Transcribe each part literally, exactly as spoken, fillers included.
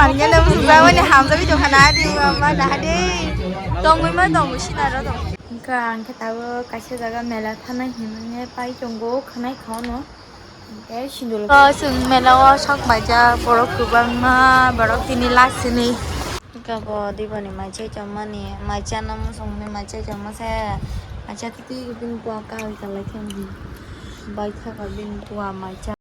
Ang gana bwsajak mani hamjagwi tongkha na, di mama, naha de. Tongwi ma tongo, sinaro tong. Wngkha ang khe tabuk kaisa jaga mela thana hinwi pai tongo, khwnai kha ono. Hingke sindul. O chwng mela o sok baijak, borok kwbangma, borok tini last sini. Wngkha bo dibani mai chai tongmani, mai chana muchungmani mai chai tongma se, mai cha twi bini bua kahwi kalai khe, bai thaka bini bua mai cha.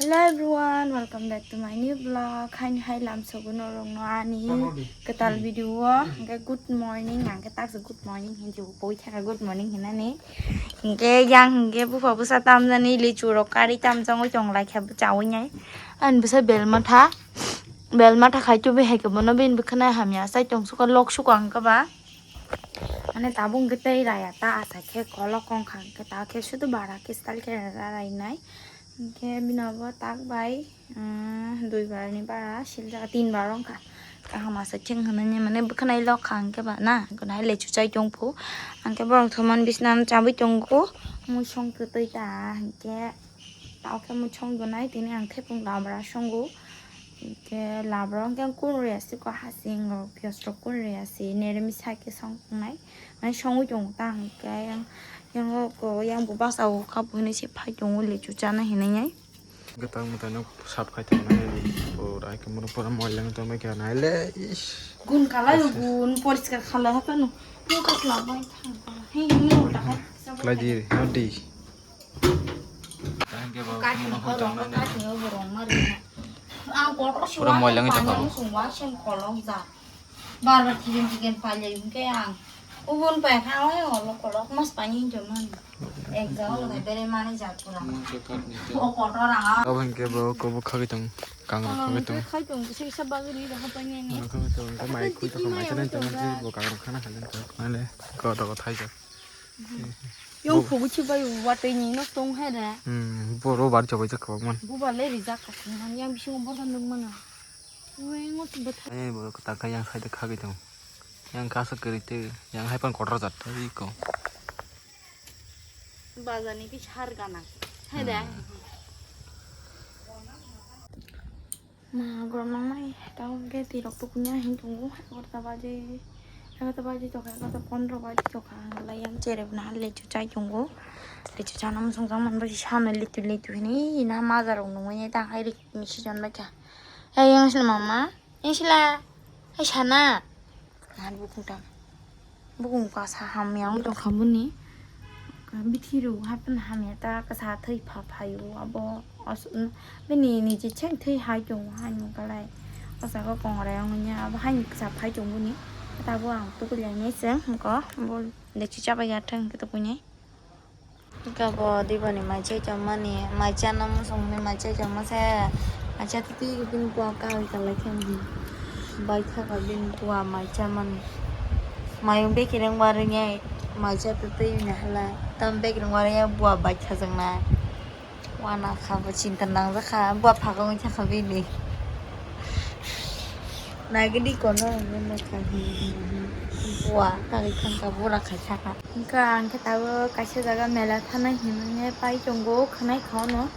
Hello everyone, welcome back to my new vlog. Haini hai lamsogo norokno ani kwtal video o. Hingke good morning, ang khe taksa good morning hinwi boi thaka good morning hinani. Hingke yang hingke bupha bwsa tamjani lichu rok kari tamjangwi tong lai kha chawi nai. Ani bwsa bel matha, bel matha khai tubi hai khe bono bini bwkhwnai hamya chai tong suka lok suka ang khe ba. Mane tabuk hingke tei raya ta asa khe kolok kong kha hingke ta khe sudu bara khe style khe rainai. Hingke bini abo tak bai, um, dui bar ni bara sil jaga tin bar wngkha. Kaham asa chwng hwnwi mane bwkhwnai lok kha hwnkhe ba na, hwnkhe hai lechu chai tong phu. Hwnkhe borok thomani bisna chabwi tongo, muisong kwtwi ta hwnkhe tao khe muisong donai tini ang thepung labra songo. Hwnkhe labra hwnkhe kun rwya se ko hasing rok piyaj rok kun rwya se neremi sake song tongnai. Mane songwi tongo ta hwnkhe yang, yang o ko yang bo basa o kha bo hinui se phai tongo lechu chana hinui. Gatang mwtai no sap khai tongo nai di. Pura ekdom pura moila no tongbai kha nai le, ish. Gun kalai o gun poriskar khalai ha phano. Mo ka kla bai thang. Hei, hei, ulta hai. Khlai di, no di. Tang ke ba, mo no hoi tong nai. Pura moila ngi tong kha. Bar bar chicken chicken pailai hwnkhe ang ubun pai kha oi olok olok mas pani hinwi tongmani. Ek jaga olok bere mani jat pura. O kotor ang. Abo hwnkhe bo kobo khagwi tong, kangrok khagwi tong. Khai tong kisa kisa bagwi ri rokha pani ani. Kangrok khagwi tong, ko mai khui tong, mai chanai tong, bo kangrok khana khalai tong. Mane ko dogo thai jak. Yang phugu chibai watwi ni nok tong hai re. Hmm, boro bar chobai jak kobang man. Buba le rijak kha man yang bisingo borok nukmano. Ui, ngo tu bwthai. Ai, borok kwtal kha yang side khagwi tong. Yang kasa kwrwi twi, yang hai pan kotor jat twi ko. Bazar ni bisar gana. Hai de. Hmm. Ma, gorom nang mai, tao hwnkhe twi rok tukunya hin tongo, egarota baje, egarota baje tokha, egarota pondro baje tokha, ang lai yang chere bo na lechu chai tongo, lechu chana muchung chang man bai sano letu letu hini, ina maja rok nungwi ta hai rik misi jon bai kha. Ei, yang sila mama, yang sila, hai sana. Nahar bukung tang. Bukung kasa hamya wng tongkha boni. Bithi rw haphano hamya ta kasa thwi pha phaio abo. Bini niji cheng thwi hai tongo haino kalai. O jaga kongrai wngya abo haino kasa phai tong boni. Tabo ang tukuli ang nai chwng hwnkhe bo lechu chabai ya thang hwnkhe tukui nai. Ika bo dibani mai chai tongmani, mai chana muchungni mai chai tongma se, mai cha twi bini bua kahwi kalai khe, bai thaka bini bua mai chamani. Mayung bekereng warwngya, mai cha twi ni hala, tam bekereng warwngya bua bai thajakna. Wana kha bo chinta nangjak kha, bua phaga wngwi thangkha bini. Nagini kono hwnwi nukha. Bua kagwi thangkha, bura khai thangkha. Wngkha ang khe tabuk kaisa jaga mela thana hinwi pai tongo, khwnai kha ono.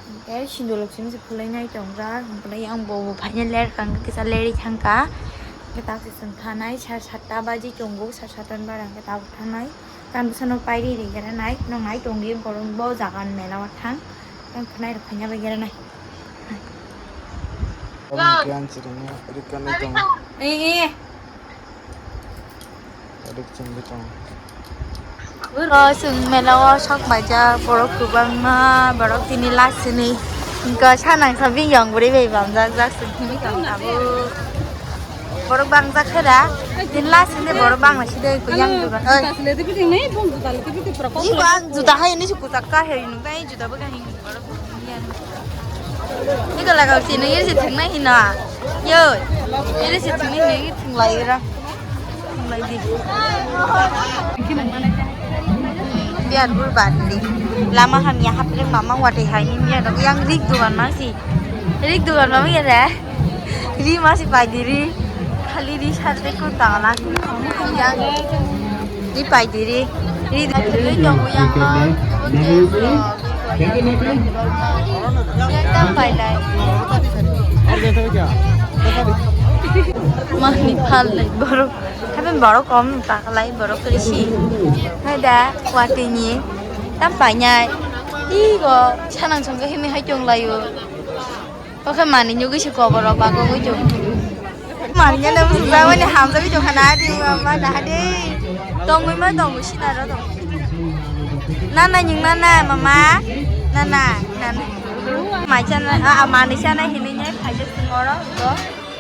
Hwnkhe sindulok simi se khwlai nai tongjak, hwnkhe yang bo bo phaina ler kha, hwnkhe kisa lerwi thangkha. Hwnkhe tabuk se chwng thanai sa satta baji tongo, sa satta ni bara hwnkhe tabuk thanai. Tang bwsano pairi ri gera nai, nong nai tongdi borok bo jaga ni mela o thang. Tang khwnai rok khaina bai gera nai. Omo khe ang chirigwi rwkha nai tongo. Eh, eh. Rwk chwngwi tongo. O chwng mela o sok baijak borok kwbangma, borok tini last sini. Hwnkhe sanang sa bini yang bwrwi bai bamjak jak chwng himwi tong tabuk. Borok bangjak khe da. Tini last sini borok bangma side yang dugan. Oi. Iko ang juta hai ni suku tak ka hai nung tai juta bo kahini. Iko lagao si nung iri si thingnai hino. Yo, iri si thingnai hino, iri thinglai ira. Thinglai di. Biar bur bandi. Lama hamya hapring mamang wate hai ni biar dong yang rik dugan ma si. Rik dugan ma ya re. Ri ma si pai di ri. Khali ri sar te kun ta la. Yang ri pai di ri. Ri da khali dong yang ma. Ekdam pailai. Mani phalnai borok. Hapen borok kom takalai borok krisi. Hai da kwatini tam painai. Igo sanang songkhe himwi hai tonglaio. Oke mani nyugwi se koborok bagwi tong. Mani nyana bwsajak mani hamjagwi tongkha na di mama dahade. Tongwi ma tongo sinaro tong. Nana nyung nana mama. Nana nana. Mai chana a mani chana hinwi nyai phaijak tongoro do.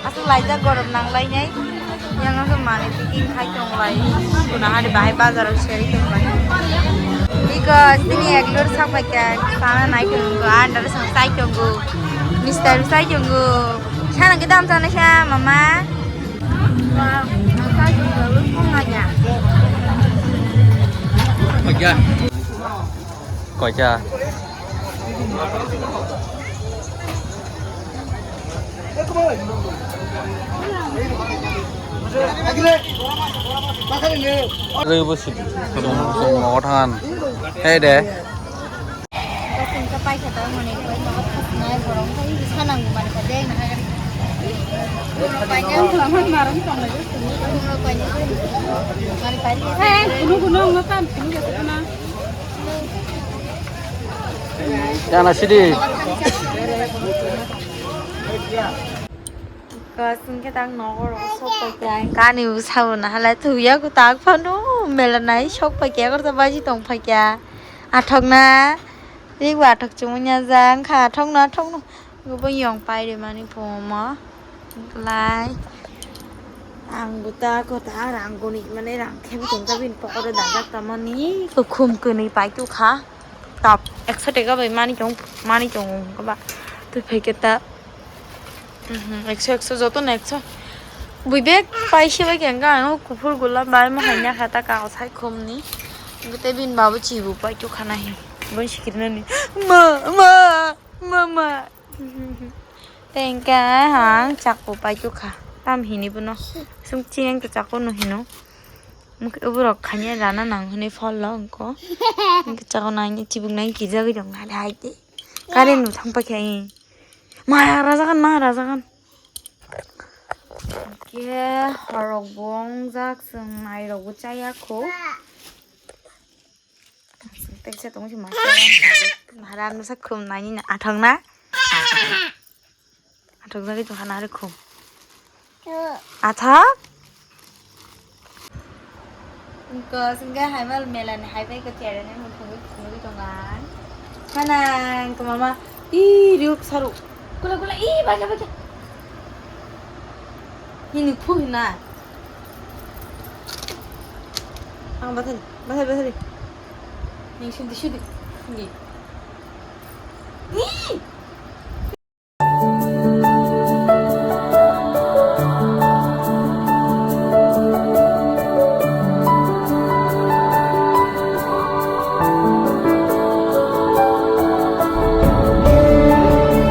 Aswk laijak gorom nanglainai. Yang aswk manwi packing khai tonglai. Kuna hari bahai bazar o seri tonglai. Iko sini ek lor sak paikha. Sana nai tongo. Andar sang sai tongo. Mister sai tongo. Sana kita am sana siya mama. Paikha. Koicha. Rwi bo sidi. Song, song nogo thangan. Hey de. Hey, kuno kuno ang matan, kuno kuno na. Yana sidi. Kasing ke tang nogo rok sok paikha. Kani usabo na hala thuya ko tak phano mela nai sok paikha, korta baji tong paikha. Athok na. Ri wa athok chumui nya jang kha athok no athok no. Gobo yong pai re mani phomo. Lai. Ang buta kota rang goni mane rang khe butong ta bin pokoro dajak tamani. Kukhum kwnwi pai tu kha. Tap ekso tega bai mani chong mani chong ba. Tu phai keta. Mhm, ekso, ekso, joto no ekso. Bui bag paise bai khe hwnka ang o kuphur gula bai ma hai nya kha ta ka o sai khum ni. Hwnkhe tei bini babo chibu pai tu khana hi. Bon sikiri nani. Ma, ma, ma, ma. Tei hwnkhe ang chakpo pai tu kha. Tam hini bono. Sung chini ang to chakpo no hino. Muk-, borok khaina rana nang hwnwi phallo wngkho. Hwnkhe chakao nangni chibuk nang kijagwi tong nai hai de. Karen no thang paikha e. Maya rajagan, maya rajagan. Hwnkhe horok bo wngjak, chwng nairok bo chaya kho. Teksa tongsi masa. Nahara nusa khum nani athang na. Athok jagwi tongkha na ari khum. Athok? Ko singga haimal mela ni haibai ko chere ne muthungwi khumui tonga. Hanang ko mama i riuk saru. Kula kula i baga baga. Hini phu hina. Ang bathari, bathari, bathari. Ni sudi sudi. Ni.